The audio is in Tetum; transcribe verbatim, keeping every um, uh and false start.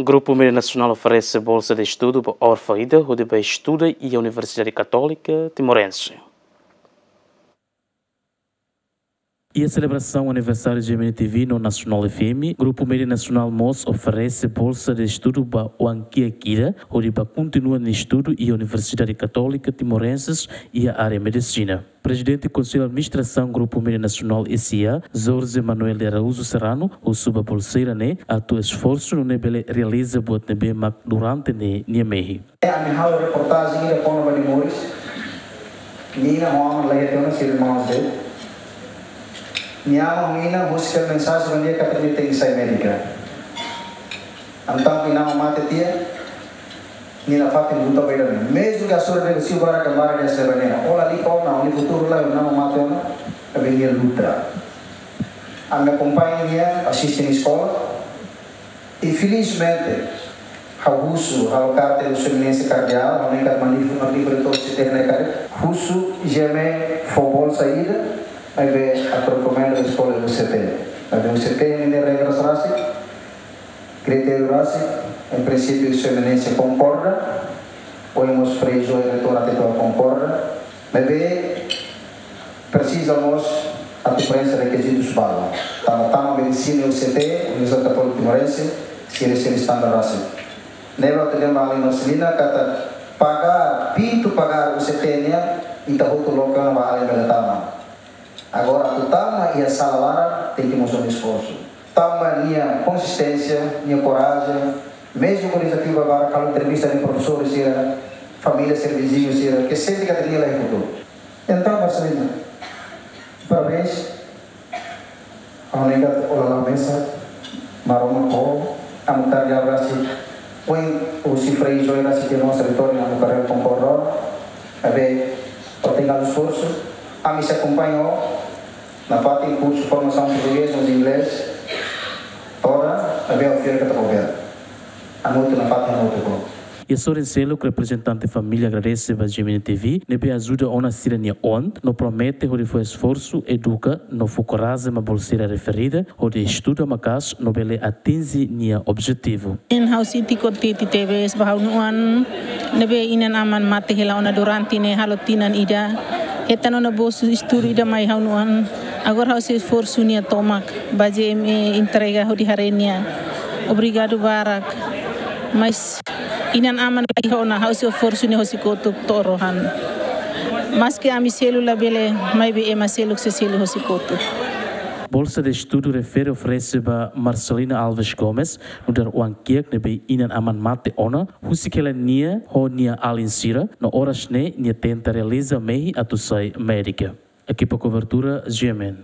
Grupu Média Nasionál oferese bolsa de estudu ba órfaun ida hodi ba estuda iha Universidade Katólika Timorense. Iha selebrasaun aniversáriu G M N T V no Nasionál F M, Grupu Média Nasionál mós oferese bolsa de estudu ba oan kiak ida hodi ba kontinua nia estudu iha Universidade Katólika Timorense iha área medisina. Prezidente Konsellu Administrasaun Grupu Média Nasionál S I A, Jorge Manuel de Araújo Serrano, husu ba bolseira ne'e atu esforsu nune'e bele realiza buat ne'ebé mak durante ne'e nia mehi. Ami halo reportajen ida kona-ba nia moris. Nia inan ho aman la iha tiha ona, sira irmaun de'it. Nia aman ho inan husik mensajen ba nia katak nia tenke sai médika. Entaun inan mate tiha, nia nafatin luta ba ida-ne'e. Mezmu ke asura depresivu barak, barak nia seba nia. Ó la liu ona, ó-nia futuru la iha, ó-nia aman mate ona, maibé nia luta. Ami akompaña nia, asiste nia eskola. I felizmente, ha'u husu, ha'u karta ba Sua Eminénsia Kardeál, ha'u-nia karta manifu, manifu de todos se ter na kare. Husu G M fó bolsa ida, maibé atu rekomenda eskola U C T. Maibé U C T nia regras rasik, kritériu rasik, em princípio Sua Eminénsia konkorda, ohin mós Frei João reitór atu konkorda, maibé presiza mós atu preenxe rekizitus balu. Tanba tama medisina U C T, Universidade Katólika Timorense, sira sira standar rasik. Ne'ebé atu dehan ba alin Marcelina katak pagar, pintu pagar U C T nian, ita hotu loke ona ba alin bele tama. Agora atu tama iha sala laran, tenke mós esforsu. Tanba nia konsisténsia, nia korajen, mezmu kuandu dezafiu barak, halo entrevista nia profesór sira, família sira, viziñu sira, ke sente katak nia la iha futuru. Entaun, Marcelina, parabéns. Ha'u-nia katak ó la la'o mesak, Maromak ho, amu tarde abraço. Ohin, husi Frei João rasik dehan mós reitór nia amu karrera konkorda. Maibé, ó tenke halo esforsu, ami sei akompaña ó, nafatin kursu formasaun portugés no inglés, ora, maibé ó fiar katak ó bele. Ami hotu nafatin, ami hotu ho. Iha sorin seluk, reprezentante família agradese ba G M N T V ne'ebé ajuda ona sira-nia oan, no promete hodi fó esforsu, eduka, no fó korajen ba bolseira referida hodi estuda maka'as no bele atinje nia objetivu. Ha'u sente kontente tebes ba ha'u-nia oan ne'ebé inan-aman mate hela ona durante ne'e halo tinan ida. Hetan ona bolsa estudu ida mai ha'u-nia oan. Agora ha'u sei esforsu nia tomak ba G M E entrega hodi haree nia. Obrigadu barak. Mas inan-aman la iha ona, ha'u sei esforsu nia hosi kotuk to'o rohan. Maski ami selu labele, maibé ema seluk sei selu hosi kotuk. Bolsa de estudu refere oferese ba Marcelina Alves Gomes, nu'udar oan kiak ne'ebé inan-aman mate ona, husik hela nia ho nia alin sira, no oras ne'e nia tenta realiza mehi atu sai médika. Ekipa kobertura G M N.